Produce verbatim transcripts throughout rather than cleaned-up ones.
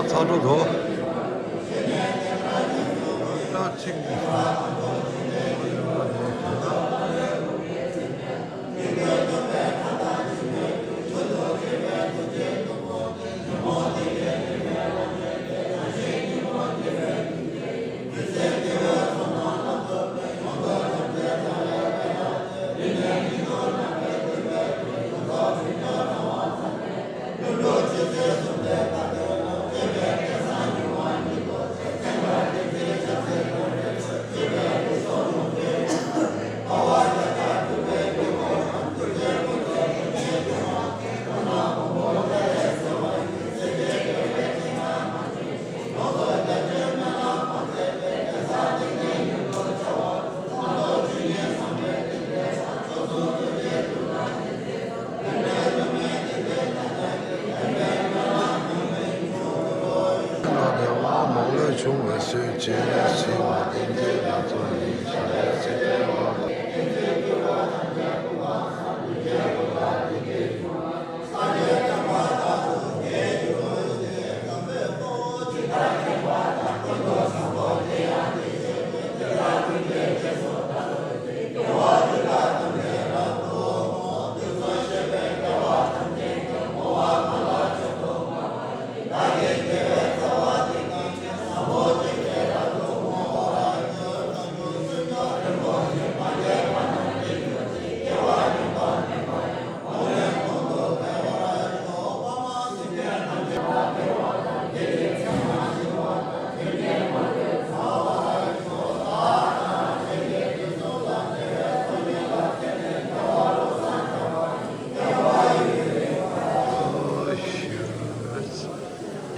ཚ་འགྲོ་འདུག་ད་ཅིག་བདེ་བ་མང་ལོས་བྱུང་བའི་ཚུལ་གྱིས་གསོལ་བ་བསྟན་ཏེ་ལ་སོགས་ཡིན་ཞེས་པའི་ཚིག་དོན་ལ།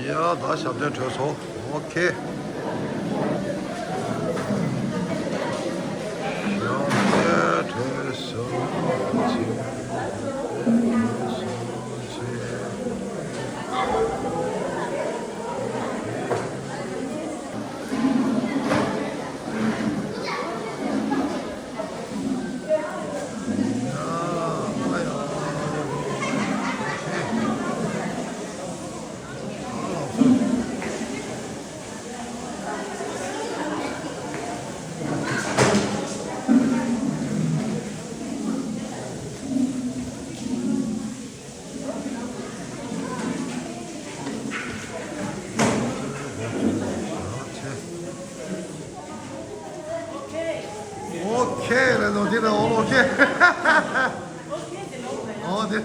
ཡ། ད་ཞབས་བརྟན་གྲོལ་སོང་། ཨོ་ཁེ། ཞབས་བརྟན་གྲོལ་སོང་། ཨོ་ཁེ་ལ་ལོ་དེ་ལ་ཨོ་ལོ་ཁེ། ཨོ་དེ།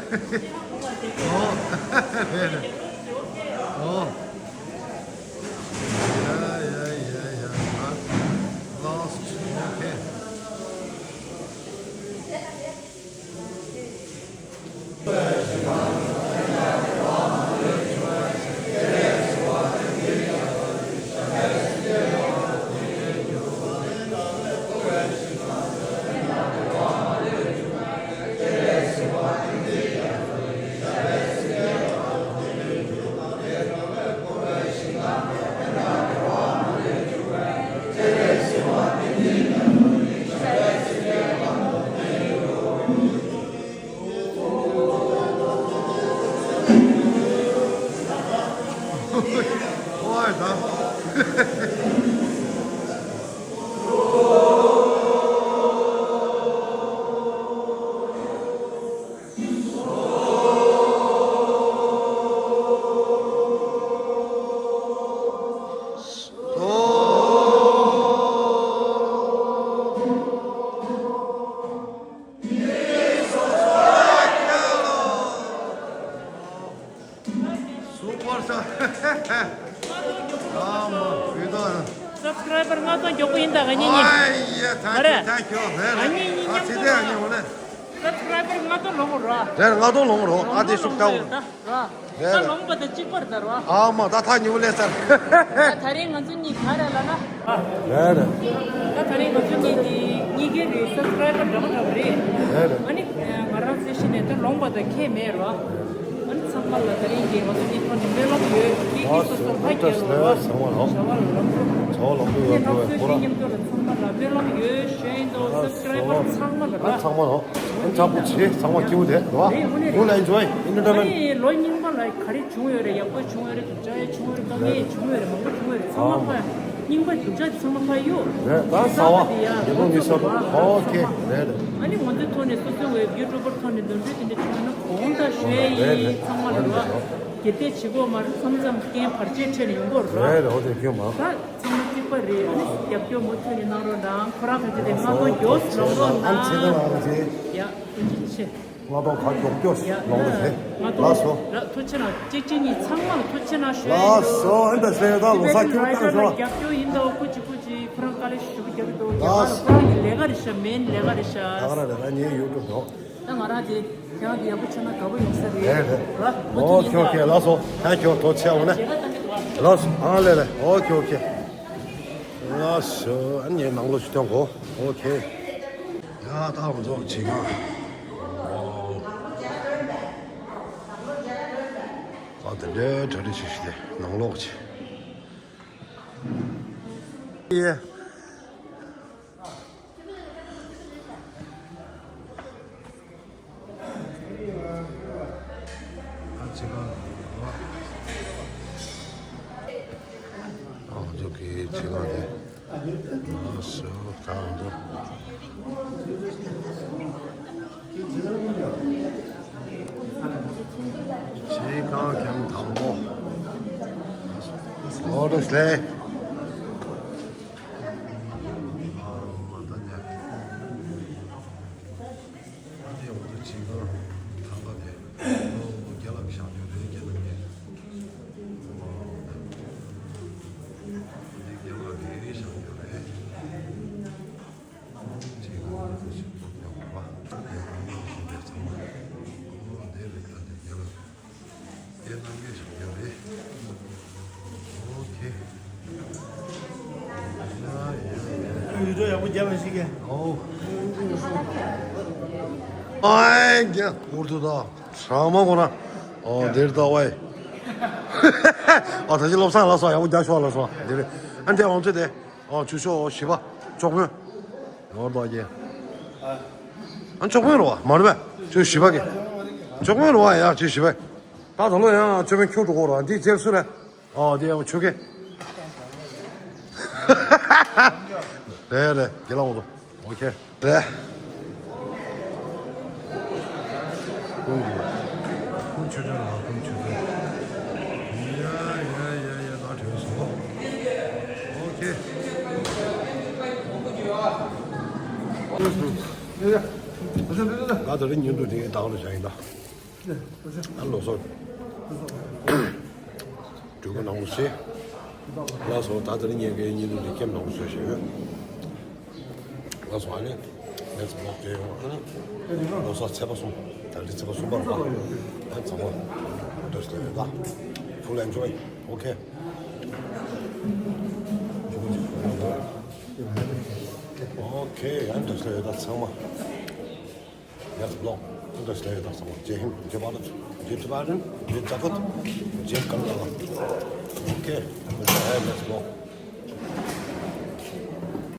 ཨོ། རེད་རེད། ཨོ། ཡ་ཡ་ཡ་ཡ། ལོ་སི་ཊི། ཨོ་ཁེ། སུ་པར་སི་ཊར། ཨ་མ་བུ་དང་། སབ་སི་ཀ་རའི་བར་ལྔ་སྟོང་མགྱོགས་པོ་ཡིན་ད། ག་ཉིན་ཉིན། ཨ་ཡེ། ཐེང་ཀ་ཡུ། ཐེང་ཀ་ཡུ། རེད་རེད། ག་ཉིན་ཉིན། ཨ་ཙི་དེ་ཨ་ཉིན་འོ་ལེ། སབ་སི་ཀ་རའི་བར་ལྔ་སྟོང་ལོངས་རོགས། རེད། ལྔ་སྟོང་ལོངས་རོགས། ཨ་དེ་ཤུགས་དྲག་པོ་རེད་ད། ར། ད་རེད་རེད། ལོངས་པ་དང་གཅིག་པར་ད་ར། ཨ་མ་ད་ཐག་ཉེ་པོ་ལས་ཚར། ད་ད་རིང་ང་ཚོ་གཉིས་ག་རེ་ལབ་ན། རེད་རེད། ད་ད་རིང་ང་ཚོ་གཉིས་དེ་གཉིས་ཀའི་རེད། སབ་སི་ཀ་རའི་བར་འདྲ་མ་འདྲ་བ་རེད། རེད་རེད། ཨ་ནི་ང་རང་ཚོའི་གཞི་ནས་ད་ལོངས་པ་དང་ཁྱད་མེད་ར། ཨ་ནི་ཚང་མ་ལ་ད་རིང་གི་ང་ཚོ་གཉིས་ཐོག་ནས་སྨོན་ལམ་ཡོད་ཀི། ཨ་སོ་ཨ་ཏ་སི་ལེ་ཚང་མ་ལ། ཚང་མ་ལ་ཡོད་པའི་ཁོ་ར། ཚང་མ་ལ་སབ་སི་ཀ་རའི་བར་ཚང་མ་ལ་ར། ཚང་མ་ལ། ཨ་ཚང་མ་ལ། ཨ་ཚང་མ་ཆེ་ཚང་མ་སྐྱིད་པོ་དེ་ར། རེད་ཨུ་ནི་རེད། ལོ་ལ་ཨེན་ཇོའི་ཨེན་ཊར་ཊེན་མེན་ཊི། ཨ་ནི་ལོ་རྙིང་པ་ལ་ག་རེ་བྱུང་ཡོད་རེད། ཡག་པོ་བྱུང་ཡོད་རེད། སྡུག་ཅག་ཡང་བྱུང་ཡོད་རེད། དཀའ་ངལ་ཡང་བྱུང་ཡོད་རེད། ཚང་མ་ཕ་རྙིང་པ་སྡུག་ཅག་ཚང་མ་ཕ་གཡུག་རེད། ད་ཟ་བ་ཡག་པོ་མི་ཟ་བ། ཨོ་ཁེ་རེད་རེད། ཨ་ནི་ང་ཚོའི་ཐོག་ནས་སོ་སོའི་ཝེབ་ཡུ་ཊུབ་པར་ཐོག་ནས་འདོན་སྤྲོད་དེ་འདྲ་བྱུང་ན་དགོངས་དག་ཞུ་ཡ་ཡིན། ཚང་མ་ལ་རེད། སྒེར་སྡེ་བྱེད་དགོས་མ་རེད། མཚམས་མཚམས་རྐྱེན་བར་ཆད་འཕྲད་ནས་ཡོང་གི་རེད། རེད་རེད། ཨོ་དེ་སྐྱོན་མ། ད་ཚང་མ་གཅིག་པ་རེད། ཨ་ནི་རྒྱབ་སྐྱོར་མུ་མཐུད་ནས་གནང་རོགས་གནང་། ཁོ་རང་ཁ་ཆེ་དེ་སྔ་པོ་མགྱོགས་སུ་ལོག་རོགས་གནང་། ཨ་ནི་ཚེ་ཐར་ལགས་ཁ་ཆེ། ཡ་ཐུགས་རྗེ་ཆེ། སྔ་པོ་ཁ་མགྱོགས་མགྱོགས་ཡ་ལོག་རོགས་བྱེད། ང་ལགས་སོ། ལགས་ཐུགས་རྗེ་གནང་། གཅིག་གཅིག་གཉིས་ཚང་མ་ལ་ཐུགས་རྗེ་གནང་ཞུ་ཡ་ཡིན། ལགས་སོ། ཨ་ནི་ད་ཟེར་ད་ལོ་གསར་ཁྱོད་བཏང་ཤོག་རྒྱབ་སྐྱོར་ཡིན་ད། ཨོ་ཀུ་ཅི་ཀུ་ཅི་ཁོ་རང་དཀའ་ལས་ཞེ་པོ་རྒྱབ་ཀྱི་འདུག་རྒྱ་གར་ལ་ཁོ་རང་གི་ལས་ཀ་རེད་ཤག་མེན་ལས་ཀ་རེད་ཤག་ད་ག་རང་རེད། ད་ངའི་ཡུ་ཊུབ་འགྲོ། ད་ང་རང་དེ་ཁྱེད་རང་དེ་ཡག་པོ་བྱུང་ན་དགའ་པོ་ཡོང་ས་རེད། རེད་རེད། ར་ཨོ་ཁེ་ཨོ་ཁེ། ལགས་སོ། ད་ཁྱོད་ཐུགས་རྗེ་ཆེ། འོ་ན་ལགས་སོ། ཨ་ལེ་ལེ། ཨོ་ཁེ་ཨོ་ཁེ། ལགས་སོ། ཨ་ནི་ནང་ལོགས་ཤིག་སྟོན་གོ། ཨོ་ཁེ། ཡ་ད་ང་ཚོ་བྱེད་ག་ཨོ། ད་དེ་འདྲའི་གྲ་སྒྲིག་བྱེད་ཤིག་དེ་ནང་ལོགས་ཀྱི། ཡེ། ཨ་ཅེ་ག་ལ། ཨ་ང་ཚོ་གི་ཅེ་ག་དེ། ཨ་སོ་ད་ང་ཚོ། ཅེ་ག་གམ་དང་པོ། ཨོ་རེད་ལེ། ཨ་མ་ད་ཉ། ཨ་དེ་འོ་དེ་ཅིག་གང་ཐང་ག་དེ། ཨོ་རྒྱ་ལ་བཞག་རྒྱུ་རེད་རྒྱ་ནང་གི། ཨོ་དེ་རྒྱ་ལ་གི་བཞག་རྒྱུ་རེད། ཅིག་གང་དེ་ཞིག་ཐོབ་ཡོང་བ། དེ་གང་ཞིག་དེ་ཚང་མ། ཨོ་དེ་རེད། ད་དེ་རྒྱ་ལ། དེ་གནང་གི་ཞིག་རྒྱ་རེད། ཨོ་ཁེ། ཡུལ་གྲུ་ཡག་པོ་རྒྱབ་ལ་ཞིག་གི། ཨོ། ཨའི་རྒྱ་འུར་དུ་ད། ཧྲ་མ་གོ་ན། ཨོ་འདིར་ད་ཝའི། ཨ་ད་ཅི་བློ་བཟང་ལགས་སོ། ཡག་པོ་རྒྱག་ཤོག་ལགས་སོ། འདིར། ཨ་འདི་ཨོང་ཚེ་དེ། ཨོ་ཆུ་ཤོག་ཨོ་བཞི་པ། ཅོག་མོན། ཨོ་ད་རྒྱ། ཨ་ཅོག་མོན་རོ་བ་མ་རེད་པས། ཆུ་བཞི་པ་གི། ཅོག་མོན་རོ་བ་ཡ་ཆུ་བཞི་པ། ད་ད་ལོ་ཡང་ཅོག་མོན་ཁྱུག་འགྲོ་གོ་རོ། འདི་རྗེས་སུ་རེད། ཨོ་དེ་ཡང་ཆོས་སྐད། རེད་རེད། དེ་ལ་འོང་དོ། ཨོ་ཁེ། རེད། ཀུན་གྱི། ཀུན་ཆོས་སྒྲོན་ལ་ཀུན་ཆོས་སྒྲོན། ཡ་ཡ་ཡ་ཡ། ད་བྲོས་སོང་། ཨོ་ཁེ། ད་དེ་རིང་ཉིན་དུ་དེ་བདག་ལ་བཞག་ཡིན་ད། ཨ་ལོ་སོ། འབྲུ་གུ་ནང་བཞིན། ལགས་སོ། ད་ལྟ་ནི་ངས་ཀའི་ཉིན་ཐོ་འདི་ཁྱེད་ནང་བཟོས་བཞག་ཡོད། ལགས་སོ། ཨ་ནི་next vlog དེ་ཡོང་། ཨ་ནི་ལོ་གསར་ཚེས་པ་གསུམ། ད་རེས་ཚེས་པ་གསུམ་པར་ལ། ཨ་ཚང་མ་འདྲ་ཞིག་ཡོད་ད། Full enjoy. Okay. Okay. ཨ་འདྲ་ཞིག་ཡོད་ད་ཚང་མ། Next vlog འདི་འདྲ་ཞིག་ལ་ཡོད་ད་ཚང་མ། Jai Hind, Jai Bharat, Jai Tibetan, Jai Jagat, Jai Kannada. Okay, next vlog.